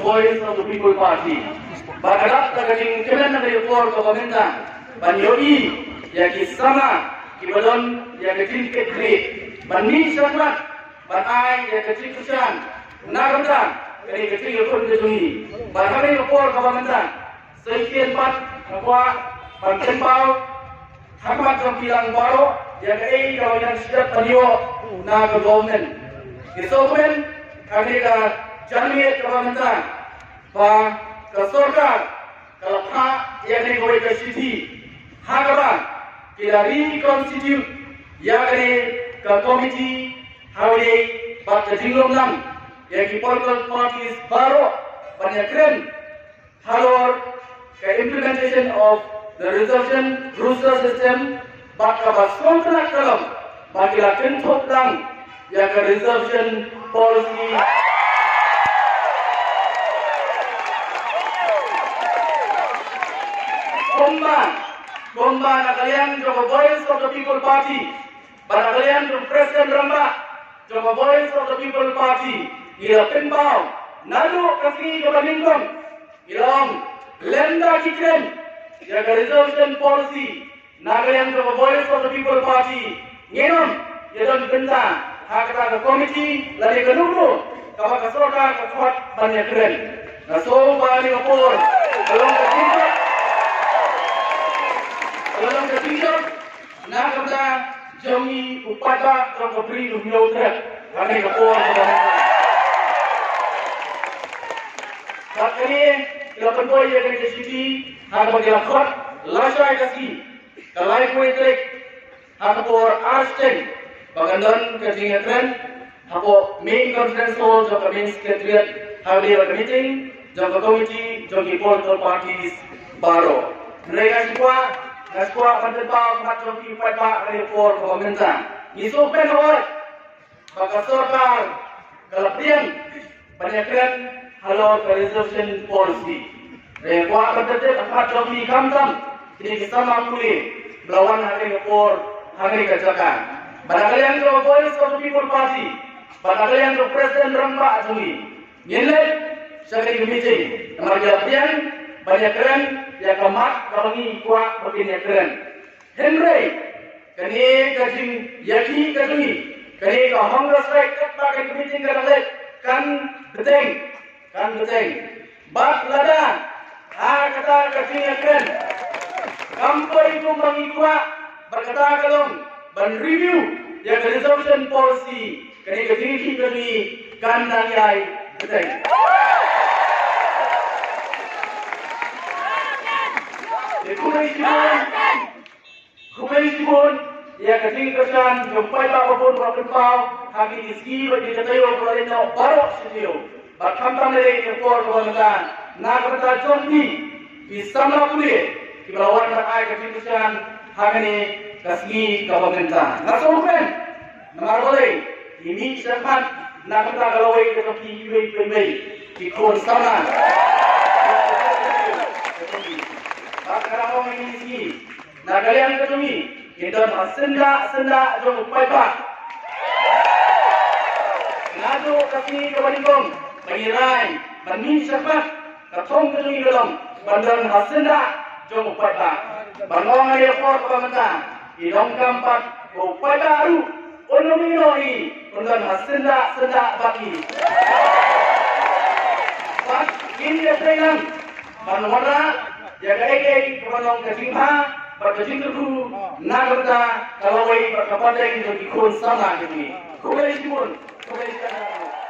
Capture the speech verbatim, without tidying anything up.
Voice of the People Party. Ba ka dap da ka jingkmen na ka por kaba mynta ban ïohi ïa ki samla kiba don ïa ka jingkitkhlieh ban mih shakhmat ban ai ïa ka jingkyrshan na ka bynta kane ka jingïakhun ka jong ngi. Ba ha kane ka por kaba mynta sa shisien pat nga kwah ban pynpaw ha khmat jong phi lang baroh ïa kaei kaba ngi dang shu dep ban ïoh na ka government. Ngi sngewkmen ha kane ka janmiet kaba mynta ba ka sorkar ka la phah ïa kane kawei ka shithi ha kaba ki la reconstitute ïa kane ka committee ha kawei bad ka jinglong lang ïa ki political parties baroh ban ïakren halor ka implementation of the reservation roster system bad kaba sngewtynnat ka long ba ki la kynthup lang ïa ka reservation policy. Kumba, kumba na ka liang jong ka Voice of the People Party bad na ka liang jong President Rangbah jong ka Voice of the People Party ngi la pynpaw naduh ka sngi kaba nyngkong. Ngi la ong lymda ki kren ïa ka reservation policy na ka liang jong ka Voice of the People Party ngin ym ïadon bynta ha kata ka committee lane kano kano kaba ka sorkar ka khot ban ïakren. Nga sngew ba ha kane ka por ka long ka jingjop, ka long ka jingjop na ka bynta jong ngi u paidbah jong ka Bri u Hynñiewtrep ha kane ka por kaba mynta. Bad kane ki la pynbeit ïa kane ka shithi ha kaba ki la khot lashai ka sngi ka laiphew tarik ha ka por ar shiteng ba kan don ka jingïakren hapoh main conference hall jong ka main secretariat ha kaba ïa ka meeting jong ka committee jong ki political parties baroh. Hynrei nga sngewkwah, nga sngewkwah ban pynpaw ha khmat jong ki paidbah ha kane ka por kaba mynta. Ngi sngewkmen hooid ba ka sorkar ka la pdiang ban ïakren halor ka reservation policy. Hynrei nga kwah ban pyntip ha khmat jong ki khamtam kine ki samla pule ba la wan ha kane ka por ha kane ka jaka. Bad na ka liang jong ka Voice of the People Party bad na ka liang jong u President Rangbah jong ngi ngin leit sha kane ka meeting namar ki la pdiang ban ïakren ïa ka mat kaba ngi kwah ba kin ïakren. Hynrei kane ka jingïakhih ka jong ngi, kane ka hunger strike katba kane ka meeting ka dang leit kan bteng, kan bteng. Bad lada ha kata ka jingïakren kam poi kumba ngi kwah bad kata ka long ban review ïa ka reservation policy, kane ka jingïakhih ka jong ngi kan nang ïai bteng. Te khublei shibun, khublei shibun ïa ka jingkyrshan jong u paidbah ba bun ba pynpaw ha kine ki sngi bad ki taïew ba la leit noh baroh shi taïew. Bad khamtam lei lei ha ka por kaba mynta na ka bynta jong phi ki samla pule kiba la wan ban ai ka jingkyrshan ha kane ka sngi kaba mynta. Nga sngewkmen namar balei ngi mih shakhmat na ka bynta ka lawei ka jong phi iwei pa iwei ki khun samla. Bad ka dang long ïa kine ki sngi na ka liang ka jong ngi ngin don ha syndah syndah jong u paidbah. Naduh ka sngi kaba nyngkong ba ngi rai ban mih shakhmat, ka thong ka jong ngi ka long ban don ha syndah jong u paidbah. Ban ong ha kane ka por kaba mynta, ngi donkam pat ba u paidbah ruh un ym ïehnoh ïa ngi, un don ha syndah syndah bad ngi. Bad ngin ïatrei lang ban wanrah ïa kaei kaei kaba long ka jingbha bad ka jingkyrkhu na ka bynta ka lawei bad ka pateng jong ki khun samla jong ngi. Khublei shibun, khublei shibun.